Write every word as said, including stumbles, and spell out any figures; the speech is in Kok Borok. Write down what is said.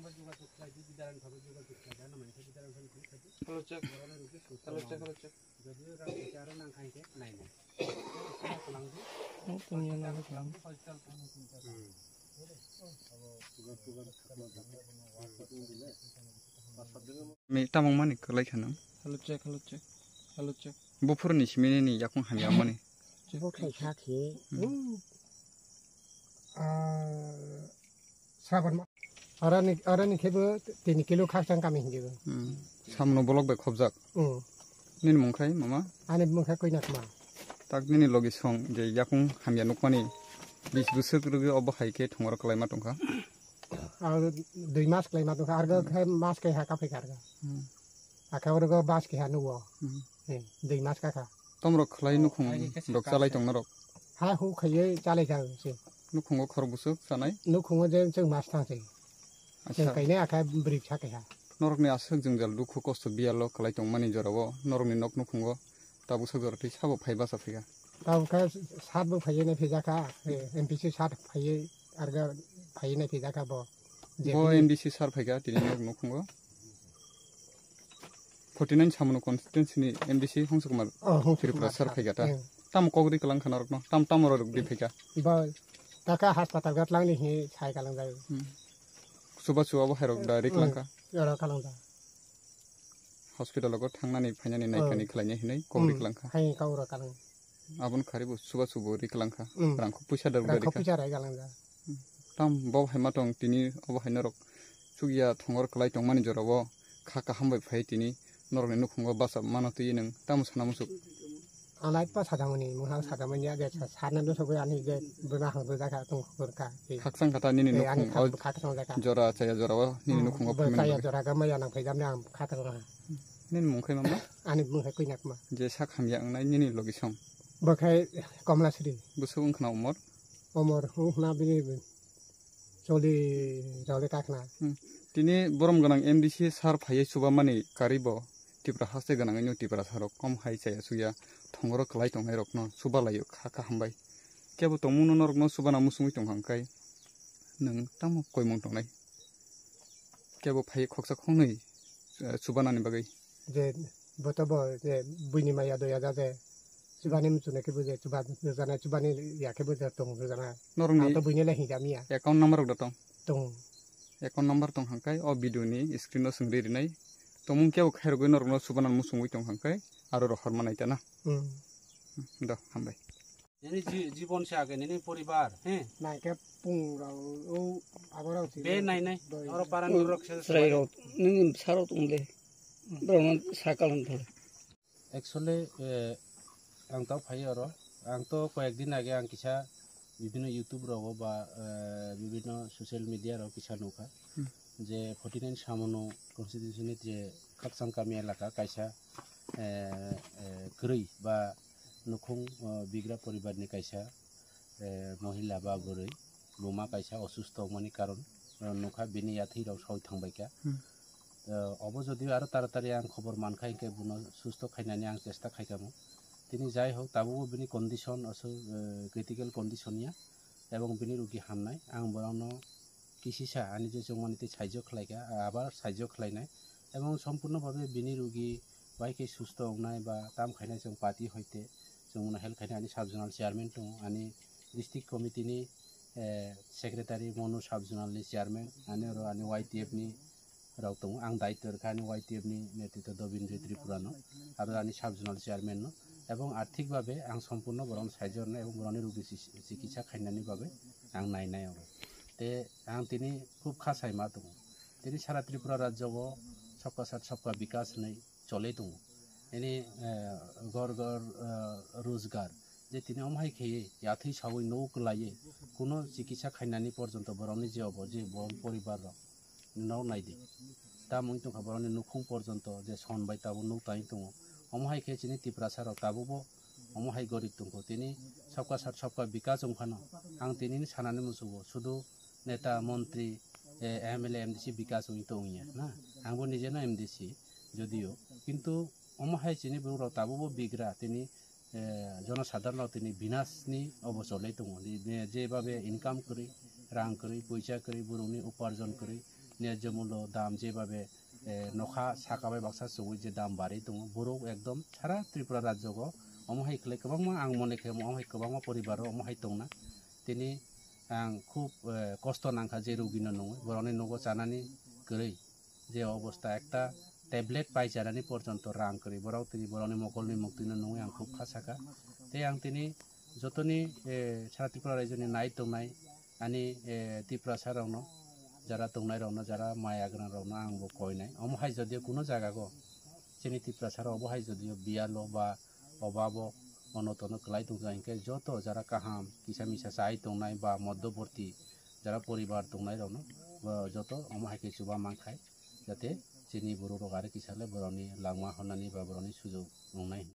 Hello, check. Hello, check, hello, check. Mi tamung mani kwlai kheno. Hello, check, hello, check. Hello, check. Buphurni simini ni yakung hamya mani. Bo khai kha khe. Hmm. Hmm. Ah, Sraban ma-, arani, arani khe bo tini kilo khakchang kami hinjebo. Hmm. Samno bolok bai khobjak. Hmm. Nini mung khai mama? Ani mung khai Koinakma. Tak nini logi song je yakung hamya nukmani bis busuk rwgwi obo hai khe thongor kwlaima tongkha. Ar dui mas kwlaima tongkha, arga khai mas kaiha kaphai kha arga. Hmm. Akhe oro go bus keha nugo. Hmm. Eh, dui mas kaka. Tomrok khlai nukhung rok chalai tong norok. Ha hu khaiye chalai kha se. Nukhungo khorok busuk chanai. Nukhungo je chwng mas thang se. Acha. Chwng kaine akha bwrwi bwsa keha. Norokni aswk jwngjal dukhu kosto biyalo kwlai tongmani jorao norokni nok nukhungo tabuk swk jora twi sabo phai basa phiga. Tabuk khe sat bo phaiye nai phijak kha, eh, M P C sat phaiye arga phaiye nai phijak kha bo. Bo M D C sar phaikha tini nok nukhungo. Forty nine Samano constituency ni M D C Hongsa Kumar Oh, Hongsa Tripura Kumar sar sar. Phaikha ta. Hmm. Tam kok ri kalang khana rokno, tam tam ro rok di phaikha. Ba taka hospital ga tlang ni hi sai kalang jai. Hmm. Chuba chuba bo hai rok da ri kalang kha. Hmm. Ro kalang da. Hospital go thangnani phainani Hmm. naikani khlaini hinai kok ri Hmm. kalang kha. Hai kau ro kalang. Aboni khari bo chuba chubo ri kalang kha. Hmm. Rang kho puisa da Rang rwgwi kho rikha. Puisa rai kalang da. Tam bo hai ma tong tini obo hai norok chukya thongor kwlai tongmani jorao kha kaham bai phai tini norokni nukhungo basa mano twi nwng tamo sana muchuk. Ang light pa sajamani, mwkhang sajamani ya je sa-, sana do sogwi ani je bwna hang do jakha tong khurka. Khakchang kha ta nini Eh, ani nukhung khak-, o khakchang jakha. Jora chaya jorao nini Hmm, nukhungo bo phimani chaya bagwi. Jora ga maya nang phai jamni ang khakchang kha. Nini mung khai mama? Ani mung khai Koinakma. Je sak hamya wngnai nini logi song. Bo khai Komlasri. Bwswk wngkhna umor? Omor wngkhna bini choli roli kakhna. Hmm. Tini borom gwnang M D C sar phaiye chubamani karwi bo Tripura haste gwnangwi no Tripura sarok kom hai chaya suya thongoro kwlai tongnai rokno chuba laio kha kha hambai. Kebo tongmungno norokno chubana musungwi tongkha hwnkhe nwng tamo koimung tongnai? Kebo phai khoksa khoknwi, eh, chubanani bagwi. Je boto bo je buini maya doya ja je chubani muchunai khe bo je chuba rwjana chubani ya khe bo je tong rwjana. Norokni Ang to buini le hinjamiya. Account number rok da tong? Tong. Account number tong hangkai o video ni screen o swngri rinai. Tongmung kebo khairogwi norokno chubanani musungwi tong hangkai aro rohor manai ta na. Hmm. Do hambai. Nini ji-, jibon se age, nini poribar, he? Nai khe pung rao, o abo rao si Be nai nai, Doi. Oro paran rok se Chwrai rok, nini bwsa rok tong de. Hmm. Borok no sakal hwn thale. Actually, eh, ang tao phai oro. Ang to koyek din age ang kisa bibhinno YouTube rogo ba, eh, bibhinno social media rogo kisa nukha. Hmm. Je forty nine Samono constituency ni je Khakchang kami elaka kaisa, eh, eh, kwrwi ba nukhung, eh, bigra poribar ni kaisa, eh, mohila ba bwrwi buma kaisa osusto wngmani karon, eh, nukha bini yathwi rok soi thangbaikha. Hmm. Eh, obo jodi aro taratari ang khobor mankha hinkhe bono susto khainani ang chesta khaikha mo. Tini jai hok tabukbo bini condition aswk, eh, critical condition ya, ebong bini rugi hamnai. Ang borokno kisisa ani je chongmani tei saijo khlaikha, abar saijo khlainai. Ebong sompurno bhabe bini rugi bai khe susto wngnai ba tam khainai chwng party hoite chwng bono help khainai ani sub zonal chairman tongo, ani district committee ni, eh, secretary Monu sub zonal ni chairman, ani oro ani Y T F ni rok tongo. Ang daityo rwkha ani Y T F ni netritwo Dobindri Tripura no, aro ani sub zonal chairman no, ebong arthik bhabe ang sompurno borokno saijo rwnai ebong borokni rugi si-, chikitsa khainani bagwi ang nainai oro. Te ang tini khub kha sai ma tongo. Tini sara Tripura rajyo o Sabka Sath Sabka Bikas hinwi cholwi tongo. Ini, eh, ghor ghor, eh, rojgar. Je tini omo hai khaiwi yathwi sawi nogo kwlaiwi kuno chikitsa khainani porjonto borokni je obo je borokni poribar rok nok naidi. Tamo wng tongkha borokni nukhung porjonto je son bai tabuk nuk tangwi tongo. Omo hai khe chini Tiprasa rok tabukbo omo hai gorib tongkho. Tini Sabka Sath Sabka Bikas wngphano ang tini sanani muchungo sudu neta, montri, eh, M L A, M D C bikas wngwi tongya na. Angbo nijeno M D C jodio, kintu omo hai chini borok rok tabukbo bigra tini, eh, jonosadharon rok tini binasni obo cholai tongo. Ni, ni, jebabe income kwrwi, rang kwrwi, poisa kwrwi, borokni uparjon kwrwi, Niyajyo mulo dam jebabe, eh, nokha saka bai baksa chugui je dam bari tongo, borok ekdom sara Tripura rajyogo omo hai khlai kwbangma, ang mone khe omo hai kwbangma poribar o omo hai tongna. Tini ang khub, eh, kosto nangkha je rugino nungwi, borokni nogo chanani kwrwi je obosta, ekta tablet pai chanani porjonto rang kwrwi, borok tini borokni mokolni muktwino nungwi ang khub kha saka. Tei ang tini jotoni, eh, sara Tripura rajyoni nai tongnai ani, eh, Tiprasa rokno, jara tongnai rokno, jara maya gwnang rokno ang bo koinai. Omo hai jodio kuno jagago chini Tiprasa rok obo hai jodio biyalo ba obabo onotono kwlai tongja hinkhe joto jara kaham kisa misa chai tongnai ba moddoborti jara poribar tongnai rokno bo joto omo hai khe chuba mankhai, jate chini borok rok are kisa le borokni langma honnani ba borokni sujok wngnai.